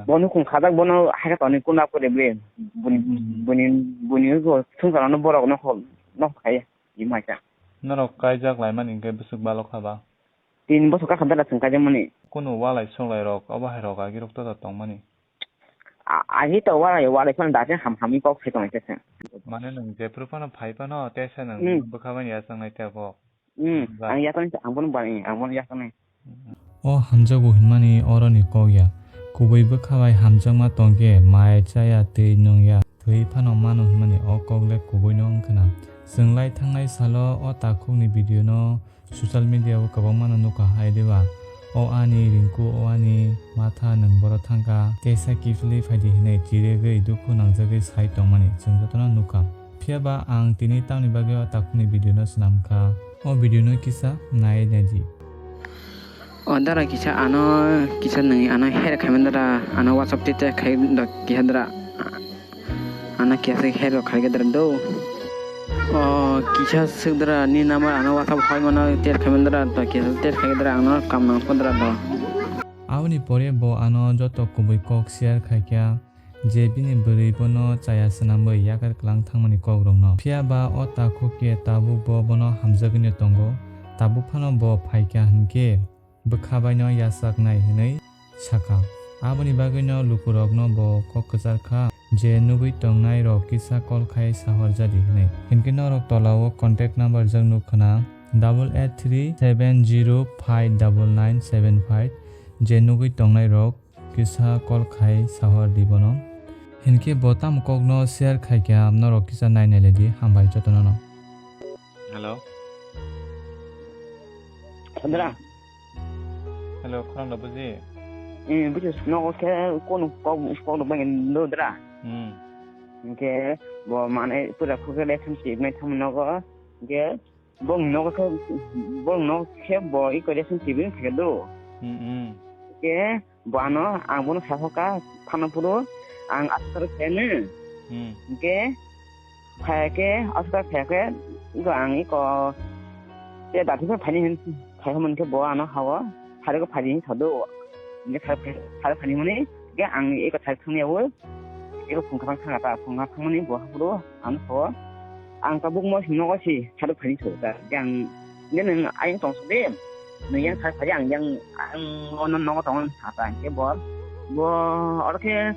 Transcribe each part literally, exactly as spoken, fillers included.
Bono khum khajak, bono haikhe toni kunda pore bre. Buni, hmm, buni, buni go thung kana no borok no hol, no khai, i mai ka. Norok kaijak laimani hwnkhe bwswk balok kha ba? Tin bosor ka kha dara chwng kaijakmani. Kunu walai suklairok, obo hairok agirok to tongmani. A-, agi to walai, walai phano dati ham hamwi kok sai tongkhe se. Mane nwng jephru phano phai phano tesa nwng, hmm, bwkha bai yachang nai tei bo. Hmm, ba. Ang yachang nai, ang bono ba, ang bono yachang nai. O hamjago hinmani oroni kok ya. Kubui bwkha bai hamjakma tongkhe mai chaya twi nung ya. Thwi phano mano hinmani o kok le kubui no wngkha na. Chwng lai thangnai salo o takhukni video no social media o kwbangma no nukha hai diba. O ani Rinku, o ani Matha, nwng boro thangkha, tesa kiphilwi phaidi hinwi chiregwi dukhu nangjagwi sai tongmani chwng jotono nukha. Phiya ba ang tini tamni bagwi o takhukni video no swnamkha. O video no kisa nai naidi. O dara kisa ano, kisa nwng ano her khaimani dara, ano WhatsApp tei text khai do kisa dara. Ano kisa her rok khai dara do. O kisa swk dara ni number ano WhatsApp khai mano text khaimani dara, to kisa text khai dara ano kam nang pon dara do. Aboni pore bo ano joto kubui kok share khaikha. Je bini bwrwi bono chaya swnamwi yakar kwlang thangmani kokrokno. Phiya ba o takhuk khe tabuk bo bono hamjagwino tongo, tabuk phano bo phaikha hinkhe bwkha baino yachaknai hwnwi sakha. Aboni bagwino lukurokno bo kok kwchar kha je nugwi tongnairok kisa call khai sahor jadi hwnwi. Hinkhe norok tolao contact number jak nuk khna double eight three seven zero five double nine seven five, je nugwi tongnairok kisa call khai sahor di bono. Hinkhe bo tamo kokno share khaikha norok kisa nai nai lai di, hambai jotono no. Hello. Sandra. Hello, khorang da buji? Eh, buji nogo khe kono kok, kok no bangin do dra. Hmm. Hinkhe bo mane pura khuk relationship nai thamo nogo. Hinkhe Bong nogo khe, bong nogo khe bo iko relationship wng khe do. Hmm, hmm. Ke bo ano ang bono sahoka phano phuru ang aswk phai no. Hmm. Ke phai ke aswk phai ke iko ang iko te dati phai phani hin phai hwn khe bo ano hawo phari ko phari hin thodo. Ke phari phani hwnwi ke ang iko thai thang yawo. Iko phung kha thang kha ta phung kha thang mani bo phuru ang tho. Ang tabuk mo sing nogo si sadu phani tho ta. Ke ang ne nang ayang tong sade. Nang yang thai phari ang yang ang ono nogo tong sa ta ke bo. Bo or ke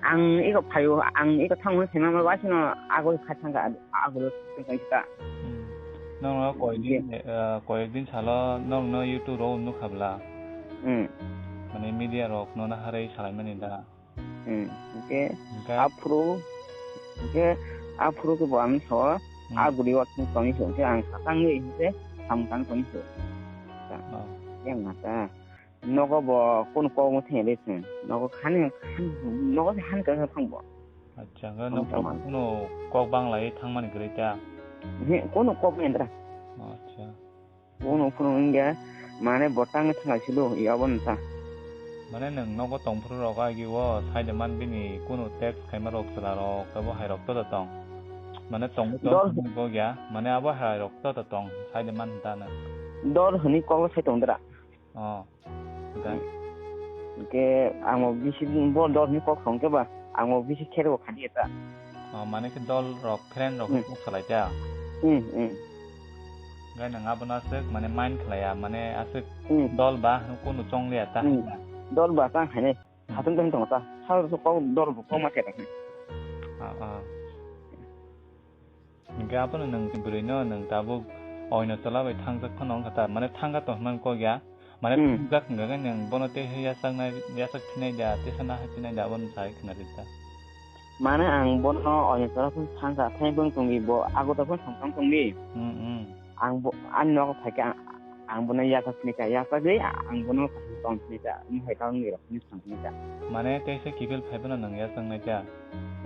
ang iko phayo ang iko thang mo sima mo wa sino ago kha thang ka ago lo thang ka. Hmm. Nong no koi din, eh, koi din salo nong no YouTube ro nuk khabla. Hmm. Mane media rok no na harai salai mani da. Hmm. Oke. Oke. Aphuru, oke, aphuru ke bo ang so, hmm, a guri wa thung tong so, oke, ang satang ni se, sam tang tong so. Oh. Yang mata. Nogo bo kun kok mo theng le theng. Nogo khani, nogo se han ka thang bo. Acha, ga no kok, no kok bang lai thang mani gre ta. He, kono kok ni ndra. Acha. Kono phuru wngya, mane bo tang thang silo, ya bo nta. Mane nwng nogo tong phuru rok agi o, sai de man bini kono text khaima rok chwla rok, abo hai rok to tong. Mane tong to go ya, mane abo hai rok to tong, sai de man ta na. Dol hini kok sai tong dra. Oh. Ga. Ke ang mo bisi bo dol ni kok song ke ba, ang mo bisi kher bo khani eta. Oh, mane ke dol rok, friend rok, hmm, kok salai ta. Hmm, hmm. Ga nang abo na sek, mane mind khlaya, mane asek, hmm, dol ba, kunu chong liya ta. Hmm. Dol ba ta hane, hmm, hatun tong tong ta. Sa so kok dol bo kok ma khe ta. Ah, ah. Hingke abono nwng bwrwino nwng tabuk oino chwla bai thangjak phano wngkha ta, mane thangkha tong hwnmani kok ya, mane, hmm, thungjak hwnkha khe nwng bono tei hai yachaknai, yachak phinai da, tei sana hai phinai da, abono sai khna rwkha. Mane ang bono oino chwla phano thangkha, thai bwng tongdi bo, ago ta phano thang thang tongdi. Hmm, hmm. Ang bo, ani nogo phaikhe ang, ang bono yachak phinai kha, yachagwi ang bono tong phinai kha, wng hai tang ni rok ni thang phinai kha. Mane tei se kiphil phai phano nwng yachaknai kha.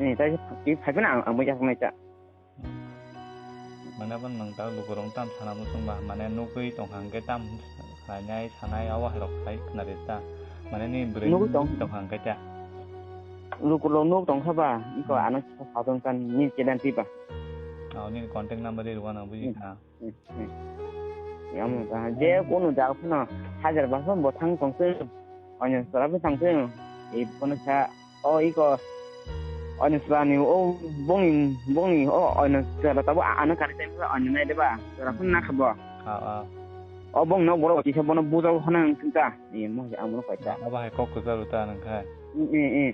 Eh, tei se kiphil phai phano ang, ang bo yachaknai kha. Mane bo nwng ta lukurok tam sana muchung ba, mane nugwi tongkha hwnkhe tam khlainai sanai abo hai rok khai khna rwkha. Mane ni bwrwi nugwi tong, nugwi tongkha hwnkhe ta. Lukurok nuk tongkha ba, iko, hmm, ano kisa sa tong kan ni chedan ti ba. Oh, nini contact number ri rwna buji, hmm, kha. Hmm, hmm. Yamo ta, je kono jaga phano hajar basa bo thang tong se, onyo sora bo thang se. E, bono sa, o, iko, oino chwla ni, o, bongni, bongni, o, oino chwla tabo, a-, ano kari time sa, oino nai deba, chwla phun nakha bo. Ah, ah. O, bong nok borok kisa bono bujao hwnang thung ta. E, mo, ang bono koi ta. Abo hai kok kwcharo ta nang khai. Mm, mm, mm.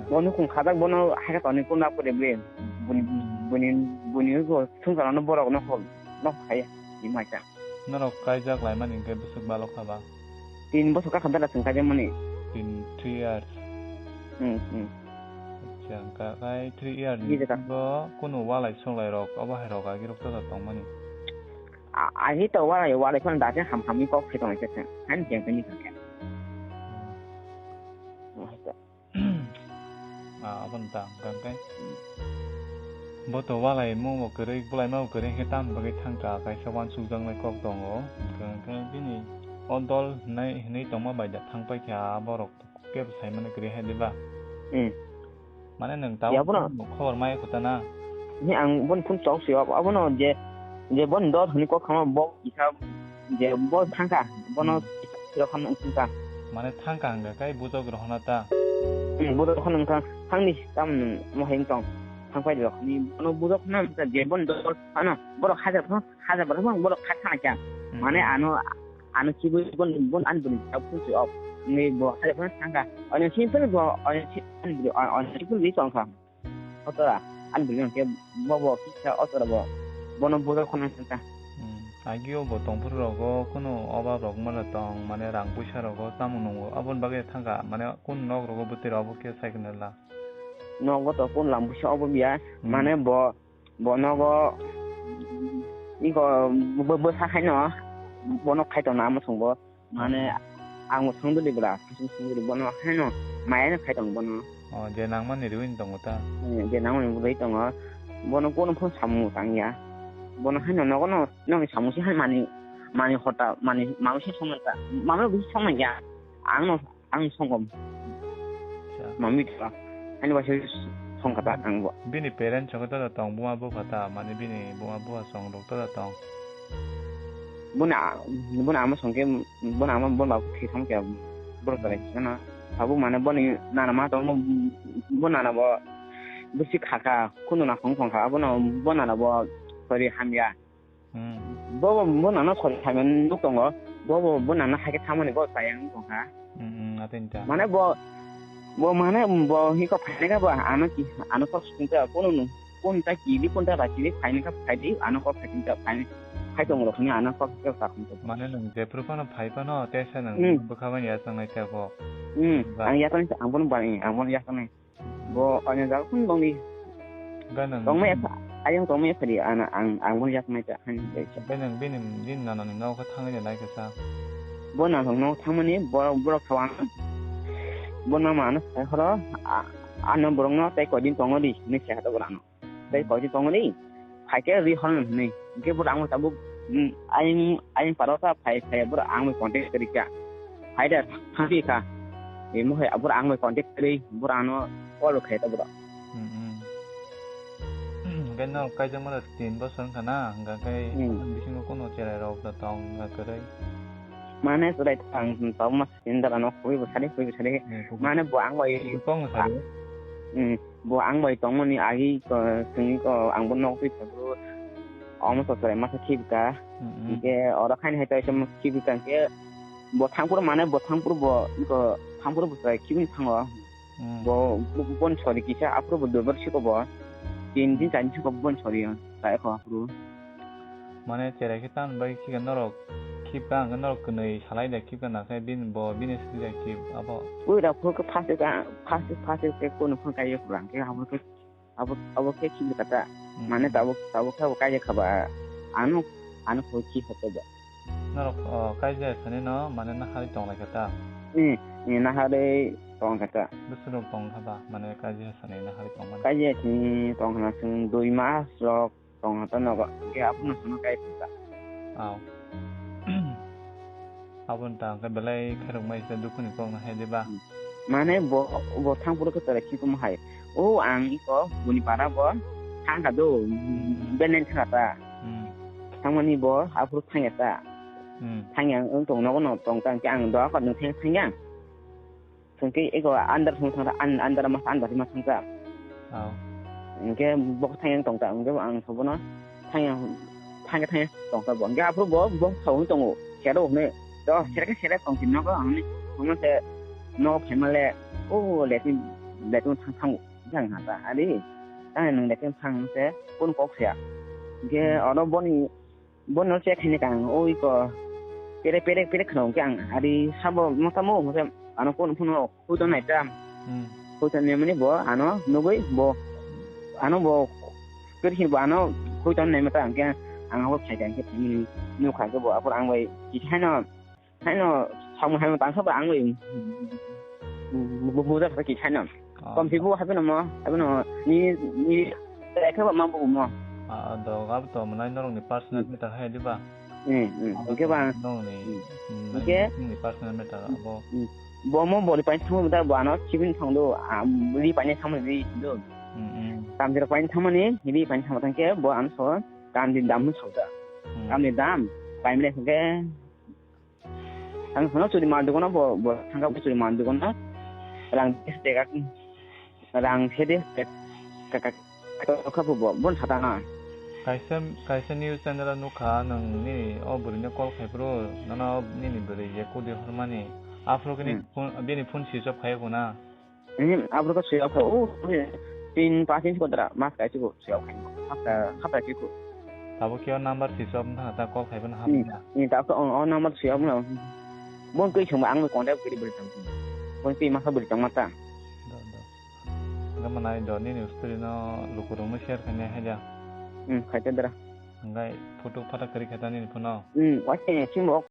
Bono khung khajak bono hai ka toni kun lab kore bre. Buni, buni, buni ko thung kana no borok no hol, no khai. Ni mai ta. Norok kaijak laimani hwnkhe bwswk balok kha ba? Tin bosor kakha bera chwng kaijakmani. Tin, three years. Hmm, hmm. Acha, hwnkha khai three years ni Bini jaka. Bisingo kunu walai soklai rok, obo hai rok agi rok joto tongmani. A-, agi to walai, walai phano dati ham hamwi kok khe tongwi khe se. Hain jeng tini khe. Hmm. Hmm, hai to. Ah, aboni ta, hwnkha khe bo to walai mo bo kwrwi, bwlai ma bo kwrwi khe tamni bagwi thangkha, kaisa uansukjaknai kok tongo. Hwnkha khe bini o dol hinai, hinwi tongma bai da thangpai kha, borok kebo saimano kwrwi hai diba? Hmm. Mane nwng tamo Ya, bono. Khobor maya kho ta na? He, ang bon phun chok si, ab-, abono je, je bon dol hinwi kok khama bo kisa je bo thangkha, bono Hmm. Rokhan wngkha. Mane thangkha hwnkha khai bujok rohona ta? Hmm, bujok rohon wngkha. Thangni tam nwng mo hai wngtong. Thangpai rok ni bono bujok na wngkha je bon dol ano borok hajar phano, hajar borok phano borok kha thangkha. Hmm. Mane ano, ano kibui bon, bon an bini chak phun si ok. Ni bo hajar phano thangkha. Ano simple bo, ano si-, an bini, ano simple bi tongkha. Otora, ani bwrwi hwnkhe bobo kisa otora bo, bono bujok khna saka. Hmm, agio bo tongphuru rogo kunu obab rok mano tong, mane rang puisa rogo tamung nungo, aboni bagwi thangkha, mane kun nok rogo bwtwi rok obo khe sai khna la. Nogo to kun lam puisa obo biya, Hmm. Mane bo, bo nogo, iko bo, bo sa khaino, bono khai tongna amo songbo. Mane, ang bo thangduli bwla, thangduli, thangduli, bono haino maya no khai tongo bono. O, je nangmani riwi tongo ta? Eh, je nangmani riwi tongo. Bono bono phone samung tang ya. Bono haino nogo no, nokni samung si hai mani, mani hota, mani, mami si songna ta. Mami bo songna ya. Ang no, ang songom. Acha. Mami ta. Ani waisa songkha ta ang bo. Bini parents chokhe ta tong, buma bupha ta, mane bini buma bupha song rok ta tong. Buna, buna ama songke, buna ama bon babu thwi thang kya, borok ta lai kana. Abo mane boni nana ma tong, bo nana bo bisi khaka, kunu na khong khong kha, abono bo nana bo sori hamya. Hmm. Bo, bo, bo nana sori hamya nuk tongo, bo, bo, bo nana haike thamani bo sayang nuk tongkha. Hmm, hmm, atini ta. Mane bo, bo mane bo hiko phainai kha bo ano ki, ano kok sukung ta, kono nu, kon ta ki di, kon ta ba ki di, phainai kha phai di, ano kok sukung ta, phai, phai tong rok ni ano kok ta sa khum ta. Mane nung jephru phano phai phano, tesa nung Hmm. bwkha bai ya sangai ta bo. Hmm, Ba. Ang ya tong, ang bon bani, ang bon ya tong. Bo ani jaga kun dong di. Ganang. Tong me, ayang tong me phadi, ana, ang, ang bon ya tong ta, han. Ganang bini, din nana ni nok thang ya nai kasa. Bo na thong nok thang mani, bo, bo thawang. Bo na ma ano sai khoro, a, ano borok no tai koi din tongo di, ni se hato borok no. Tai koi din tongo di, phai khe ri hor no hinui. Hingke borok ang tabuk, mm, ayang, ayang paro ta phai, phai borok ang bai contact kari kha. Phai da thang pi kha. E mo hai borok ang bai contact kari, borok ano call khai ta borok. Hmm, hmm. Hingke no kaijak mano tin bosor wngkha na, hingke khe Hmm. Bisingo kono cherai rok da tong, hingke kwrwi. Mane chwrai tong, tong mas Indra no khubui bwsari, khubui bwsari. Hmm, khubui. Mane bo ang bai Kok no sari? Hmm, bo ang bai tongmani agi ko, chwngni ko, ang bo nok twi tabuk. Omo to chwrai masa khibika. Hmm, hmm. Hingke oro khaini hai to esom khibika hingke bo thangphuru mane bo thangphuru bo, ko thangphuru bo chwrai khibini thango. Hmm. Bo, bo, bon sori kisa aphuru bo dobar siko bo. Tin din Hmm. Chani siko bon sori ta ekho aphuru. Mane cherai khe tamni bagwi khika norok khibka hwnkhe norok kwnwi salai da khibka nakhe bini bo bini sidi da khib abo. Ui da phuru khe first khe, first, first khe kunu phuru kaiye khwrang khe abo khe, abo, abo khe khibka ta. Hmm. Mane tabuk, tabuk khe abo kaiye khaba ano, ano phuru khi hote da. Norok, o, kaijaya sani no mane naharwi tong lai kha ta? Hmm, hmm, naharwi tong kha ta. Bwswk rok tong kha ba mane kaijaya sani naharwi tong mani? Kaijaya sani tong kha na chwng dui mas rok. Tong hata nogo, hingke abono sono kai phuta. Aw. Aboni ta hingke belai khairok mai se dukhu ni kok no hai diba? Mane bo, bo thang phuru khe chwrai khikum hai. O ang iko boni para bo thang kha do, Hmm. Benen thang kha ta. Hmm. Thangmani bo aphuru thang ya ta. Hmm. Thang ya wng tong nogo no tong ta hingke ang doa kha nwng thang thang ya. Hwnkhe eko under thang thang, an-, under mas under mas thang ta. Oh. Hwnkhe bo thang yang tong ta, hwnkhe ang sobono thang yang, thang thang tong ta bo. Hwnkhe aphuru bo, bo thang tongo, sero hwnwi. To sero khe sero tong tin nogo ang hwnwi, hwnwi se nogo phaima le, o letin, letin thang thang thang ha ta. Ari, tang nang letin thang se, kun kok sia. Hwnkhe oro boni Bono check khaini kang, oi ko. Pere, pere, pere khwna hwnkhe ang ari sabo motamo hwnkhe ano phone, phone o huito nai ta. Hmm. Huito nai mani bo ano nugui bo ano bo kiri bo ano huito nai mata hwnkhe ang abo phaikha hwnkhe phai mani nukha hwnkhe bo aphuru ang bai kithi haino Haino samung haino tangsa ba ang bai bu-, bu-, buja kisa kisa no. Oh. Kom si bu habi no mo, habi no ni, ni trekha ba ma bu mo. Ah, do gab to manai norok ni personal Hmm. matter hai di ba? Hmm, hmm. Abo Oke to ba. Nong ni, Hmm. hmm, Oke. Ni personal matter abo. Hmm. Bo mo bori pain thangma da bo ano sibin thang do, am, ri pain thangma ri do. Hmm, hmm. Tam jero pain thangma ni, ri pain thangma tangke bo ano so kam din dam so da. Hmm. Kam din dam, pain le ke Ang hwnwi churi mal dukano bo, bo thangkha bo churi mal dukano. Rang de ka, rang se de ka, ka, ka, ka, ka, bo, bon satana. Kaisa, kaisa news channel o nukha, nwng nini o bwrwino call khai phuru, nono nini bwrwi je kudi hormani. Aphuru khe ni Hmm. phone, bini phone switch off khai phuna. Hmm, abro ka suya ko, oh, tin, pas din ko dara, mas kai ko suya kai. Hapta, hapta ki ko. Tabo kyo number si sob na ta call khai ban hap Hmm, na. Hmm, ta ko on, on number suya mo. Bon kai sung ang contact kiri beri tang. Bon pi masa beri tang mata. Do, do. Gama nai do ni news story no lukurung no share khai ne haja. Hmm, khai ta dara. Ngai photo phata kari khai ta ni phone no. Hmm, wa ke simo.